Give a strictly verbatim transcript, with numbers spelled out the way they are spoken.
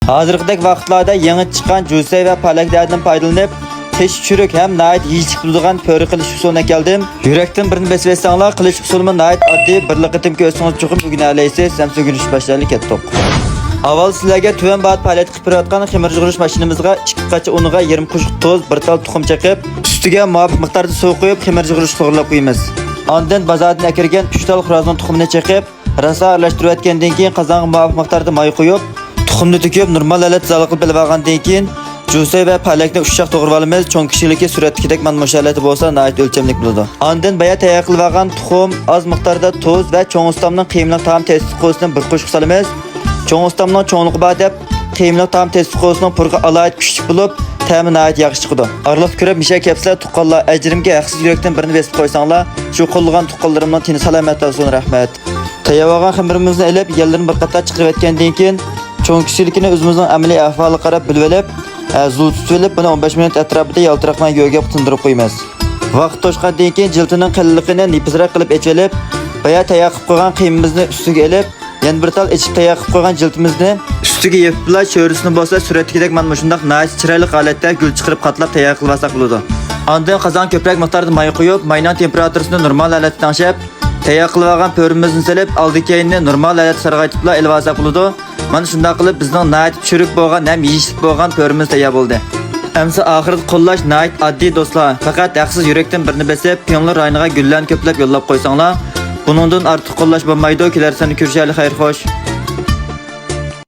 ھازىرقىدەك ۋاقىتلاردا يېڭى چىققان جۈسەي ۋە پالەكلەردىن پايدىلىنىپ، تېشى چۈرۈك ھەم ناھايىتى يېيىشلىك بولىدىغان پۈرە قىلىش ئۇسۇلىنى ئەكەلدىم. يۈرەكتىن بىرنى بېسىۋەتسەڭلار، قىلىش ئۇسۇلىمۇ ناھايىتى ئاددىي، بىرلا قېتىم كۆرسىڭىز چوقۇم ئۆگىنەلەيسىز. ئەمسە ئۆگىنىشكە باشلايلى، كەتتۇق. ئاۋۋال سىلەرگە تۈمەن باھادا پائالىيەت قىلىپ بېرىۋاتقان خېمىر يۇغۇرۇش ماشىنىمىزغا ئىككى قاچا ئۇنىغا يېرىم قوشۇق تۇز، بىر تال تۇخۇم چېقىپ، ئۈستىگە مۇۋاپىق مىقداردا سۇ قۇيۇپ، خېمىر يۇغۇرۇشقا توغرىلاپ قويىمىز. ئاندىن بازاردىن ئەكىرگەن ئۈچ تال خورازنىڭ تۇخۇمىنى چېقىپ، راسا ئارىلاشتۇرۇۋەتكەندىن كېيىن، قازانغا مۇۋاپىق مىقداردا ماي قۇيۇپ، تۇخۇمنى تۆكۈپ، نورمال ھالەتتە زالىق قىلىپ ئېلىۋالغاندىن كېيىن، جۈسەي ۋە پالەكنى ئۇششاق توغرىۋالىمىز. چوڭ كىچىكلىكى سۈرەتتىكىدەك مانا مۇشۇ ھالەتتە بولسا، ناھايىتى ئۆلچەملىك بولىدۇ. ئاندىن بايا تەييار قىلىۋالغان تۇخۇم، ئاز مىقداردا تۇز ۋە چوڭ ئۇستامنىڭ قىيمىلىق تائام تېستى قۇرۇسىدىن بىر قوشۇق سالىمىز. چوڭ ئۇستامنىڭ چوڭلۇقى بار دەپ، قىيمىلىق تائام تېستى قۇرۇسىنىڭ پۇرىقى ئالاھىدە كۈچلۈك بولۇپ، تەمى ناھايىتى ياخشى چىقىدۇ. ئارىلىقتا كۆرۈپ، مىشە كەپسىلەر تۇغقانلار، ئەجرىمگە ھەقسىز يۈرەكتىن بىرنى بېسىپ قويساڭلار، شۇ قوللىغان تۇغقانلىرىمنىڭ تېنى سالامەت بولسۇن، رەھمەت. تەييارلىغان خېمىرىمىزنى ئېلىپ، يەللىرىنى بىر قاتار چىقىرىۋەتكەندىن كېيىن، چوڭ كىچىكلىكىنى ئۆزىمىزنىڭ ئەمەلىي ئەھۋالىغا قاراپ بىلىۋېلىپ، ئە، زۇل تۇتۇۋېلىپ، بۇنى ئون بەش مىنۇت ئەتراپىدا يالتىراقلاپ يۆگەپ تىندۇرۇپ قويىمىز. ۋاقىت توشقاندىن كېيىن، جىلتىنىڭ قېلىنلىقىنى نېپىزراق قىلىپ ئېچىۋېلىپ، بايا تەييار قىلىپ قويغان قىيمىمىزنى ئۈستىگە ئېلىپ، يەنە بىر تال ئېچىپ تەييار قىلىپ قويغان جىلتىمىزنى ئۈستىگە يېپىپلا، چۆرىسىنى بولسا سۈرەتتىكىدەك مانا مۇشۇنداق ناھايىتى چىرايلىق ھالەتتە گۈل چىقىرىپ قاتلاپ تەييار قىلىۋالساق بولىدۇ. ئاندىن قازانغا كۆپرەك مىقداردا ماي قۇيۇپ، ماينىڭ تېمپېراتۇرىسىنى نورمال ھالەتتە تەڭشەپ، تەييار قىلىۋالغان پۈرىمىزنى سېلىپ، ئالدى كەينىنى نورمال ھالەتتە سارغايتىپلا ئېلىۋالساق بولىدۇ. مانا شۇنداق قىلىپ، بىزنىڭ ناھايىتى چۈرۈك بولغان ھەم يېيىشلىك بولغان پۈرىمىز تەييار بولدى. ئەمسە ئاخىرىدا قوللاش ناھايىتى ئاددىي، دوستلار. پەقەت ھەقسىز يۈرەكتىن بىرنى بېسىپ، پيۇڭلې رايونىغا گۈللەرنى كۆپلەپ يوللاپ قويساڭلار، بۇنىڭدىن ئارتۇق قوللاش بولمايدۇ. كېلەر ساندا كۆرۈشەيلى، خەير خوش.